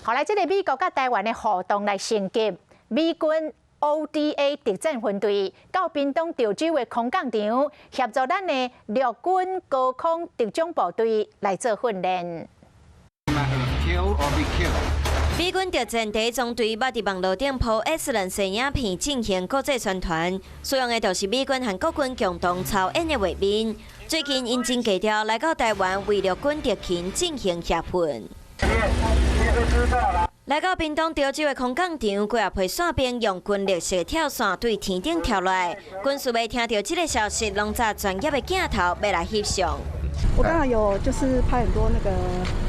後來，這个美國佮台灣的互動來升級，美軍 ODA 特戰分隊到屏東潮州的空降場，協助咱的陸軍高空特種部隊來做訓練。美軍特戰第一中隊捌佇網路頂 PO S 人攝影片進行國際宣傳，使用的就是美軍和國軍共同操演的畫面。最近𪜶真低調來到台灣，為陸軍特勤進行協訓。來到屏東潮州的空降場，幾仔批傘兵用軍力式跳傘對天頂跳落來。軍事迷聽著這个消息，攏紮專業的鏡頭欲來翕相。我剛好有就是拍很多那個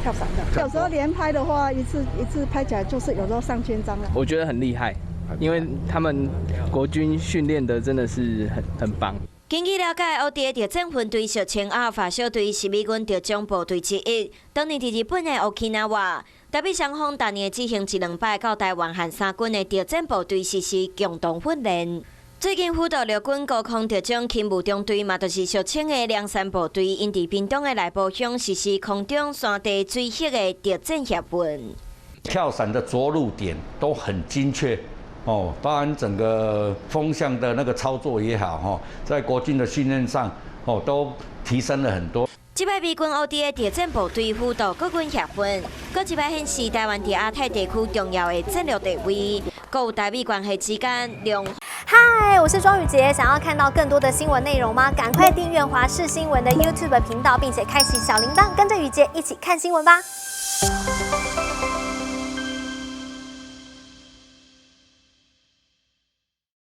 跳傘的，有時候連拍的話，一次一次拍起來就是有時候上千張了。我覺得很厲害，因為他們國軍訓練的真的是很棒。根據了解，ODA 特戰分隊俗稱阿爾法小隊，是美軍特種部隊之一。當年佇日本的 Okinawa，台美雙方逐年舉行一兩擺到台灣和三軍的特戰部隊實施共同訓練。最近輔導陸軍高空特種勤務中隊嘛，就是俗稱的涼山部隊，𪜶佇屏東的內埔鄉實施空中山地水域的特戰協訓。跳傘的着陸點都很精確。哦，當然整個風向的那個操作也好，哈，在國軍的訓練上，哦，都提升了很多。這擺美軍 ODA 特戰部隊輔導國軍協訓，閣一擺顯示台灣佇亞太地區重要的戰略地位，閣有台美關係之間良。嗨，我是莊宇傑，想要看到更多的新聞內容嗎？趕快訂閱華視新聞的 YouTube 頻道，並且開啟小鈴鐺，跟着宇傑一起看新聞吧。